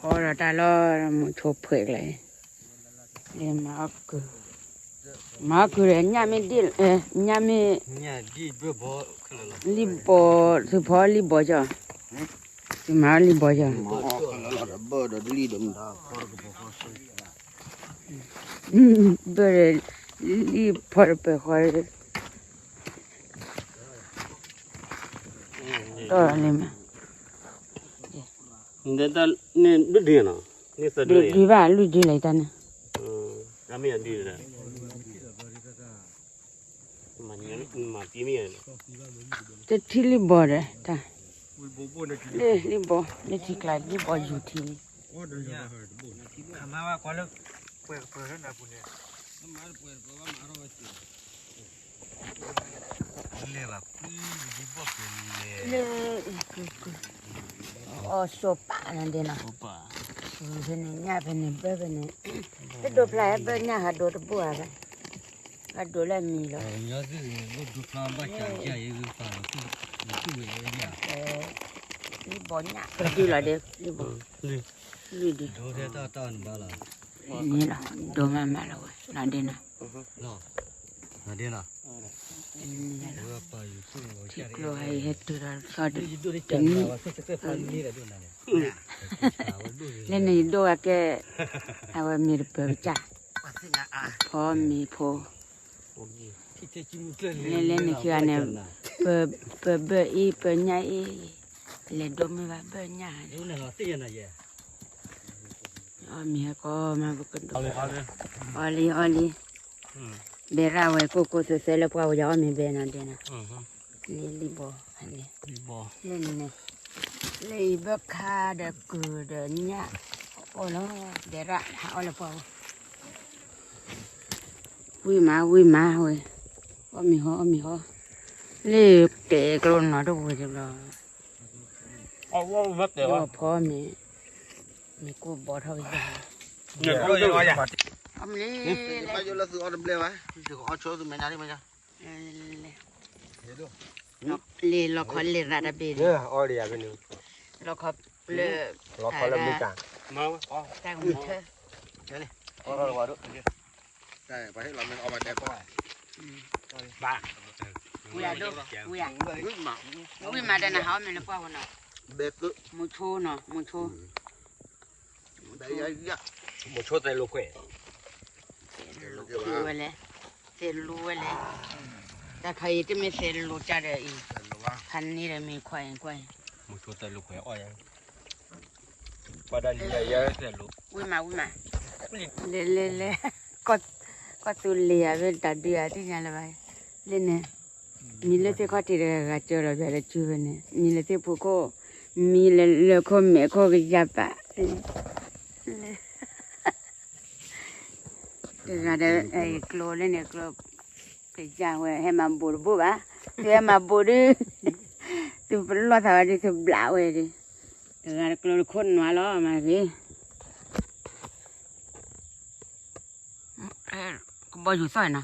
အီဒီးတၢ်လီၢ် မုဆိဖှဲးကျဲ, မၤအီၣ်ကုၢ်, မၤအီၣ်ကုၢ်ဒီး ညၣ်မ့ၢ်ဒ်, ညၣ်မ့ၢ်, လံၣ်ဘီ, သုဖီလံၣ်ဘီကီ, သုမၤအီၣ်လံၣ်ဘီကီ, ဘၣ်ဒီးလံၣ်ဖီတပၢၤဃီ, တီၢ်လံမး, ဒုးဘၣ်လွံၢ်ဒုလီၤတၢ်န့ၣ်, တထံၣ်လံၣ်ဘီဒီးတၢ်, လံၣ်ဘီ, လၢထံကျါလံၣ်ဘီယူၤထံလံ, လၢ, အီၣ်ဆိပာ်နၤဒဲးနီၤ, ဖဲန့ၣ်ညၣ်ဖဲန့ၣ်ဘၢဖဲန့ၣ်, တဒိဖျါဘၢညၣ်ဟးဒိတဘိဧါဘၣ်, ဟးဒိလၢအမံၤလီၤ, လံၣ်ဘီညၣ်, လံၣ်ဘီ, လွံၢ်ဒု, န့ၣ်လီၤ, ဒိမးမးလီၤဝဲ, လီၤဒဲးနီၤ, လီၤဒဲးနီၤ, ထံကျိဟဲတုၤဒီးဆီဒီး, တနံၣ်, လၢန့ၣ်ယဒိၣ်ဝဲကဲ, အဝဲမ့ၢ်တပၢၤကစၢ်, ဖီမ့ၤဖိ, လဲၤလဲၤန့ၣ်ခံဂၤန့ၣ်, ပၢၤဘၢၣ်အံၤ ပၢၤညၣ်အံၤ, လဲၤဒိမ့ၢ်ဘၣ်ဘၢၣ်ညၣ်, အီၣ်မ့ၤဟဲကီမးပကဒိၣ်, အီလံ အီလံ, ဘဲရၣ်ဝဲကိၢ်ကိၢ်သဲသဲလၢပှၢ်ဝဲယအီၣ်မ့ၤဘဲနီၤဒဲးနီၤ, လံၣ်ဘီ, လံၣ်ဘီ, လၢန့ၣ်, လၢအံၤဘၢခါဒီးကုၢ်ဒီးညၣ်, အီၣ်လီၤ, ဘဲရၣ်ဟးအီၣ်လၢပှၢ်ဝဲ ဝံၣ်မး ဝံၣ်မးဝဲ, အီၣ်မ့ၤဟီ အီၣ်မ့ၤဟီ, လၢတဲာ်ကျိနီၤတဝဲတဘျီ, ယဖီမ့ၤ, မ့ၤကိၢ်ဘီထီၣ်ကယၤ, အီၣ်မ့ၤလံ, လၢသုအီၣ်တဘျဲၣ်ဘၣ်, သုကအီၣ်ဆိသုမဲာ်ညါ, လံလီၤခီလံရၣ်တဘ့ၣ်, လီၤခီလၢ, တၢ်ကမူထၢ, ဝံၤဒိၣ်, ဝံၤ, ဝံၤမးဒီးနဟးအီၣ်မ့ၤလၢပှၢ်ဝဲနီၤ, မုဆိနီၤ မုဆိ, မုဆိသဲလိာ်ခွဲး, ဝဲလဲၣ်, သဲလိာ်ဝဲလဲၣ်, တၢ်ခါအံၤတမ့ၢ်သဲလိာ်ကၢ်ဒီးအံၤ, ခါန့ၣ်ဒီးမ့ၢ်ခွါအံၤကွၢ်အံၤ, မုဆိသဲလိာ်ခွဲးအီၣ်ယၤ, ဝံၤမး ဝံၤမး, လဲၤလဲၤလဲၤ, ကီၢ်သူလ့ၤဧါ ဖဲတၢ်ဒုးဧါ သ့ၣ်ညါလၢၤဘၣ်, လၢန့ၣ်, မံၤလၢသ့ၣ်ခီၣ်ထံးတဂၤဂၤကၢလီၤ ပှၤတစုဖဲန့ၣ် မံၤလၢသ့ၣ်ဖိခိၣ်, မံၤလၢလၢခိၣ်မဲာ်ခိၣ်ကယၢ်ပာ်, တဂၤဒီး, ကျိလၢန့ၣ်ကျိ, ကယၢ်ဝဲ ဟဲမၤဘိးတဘိဘၣ်, သုဟဲမၤဘိးဒုး, သုပလီၢ်သးဝဲဒုး သုဘျးဝဲဒုး, တဂၤတကျိတခိၣ်နွၤလီၤ မၤဂ့ၤ, ကဘီယူၤသီၣ်နီၤ,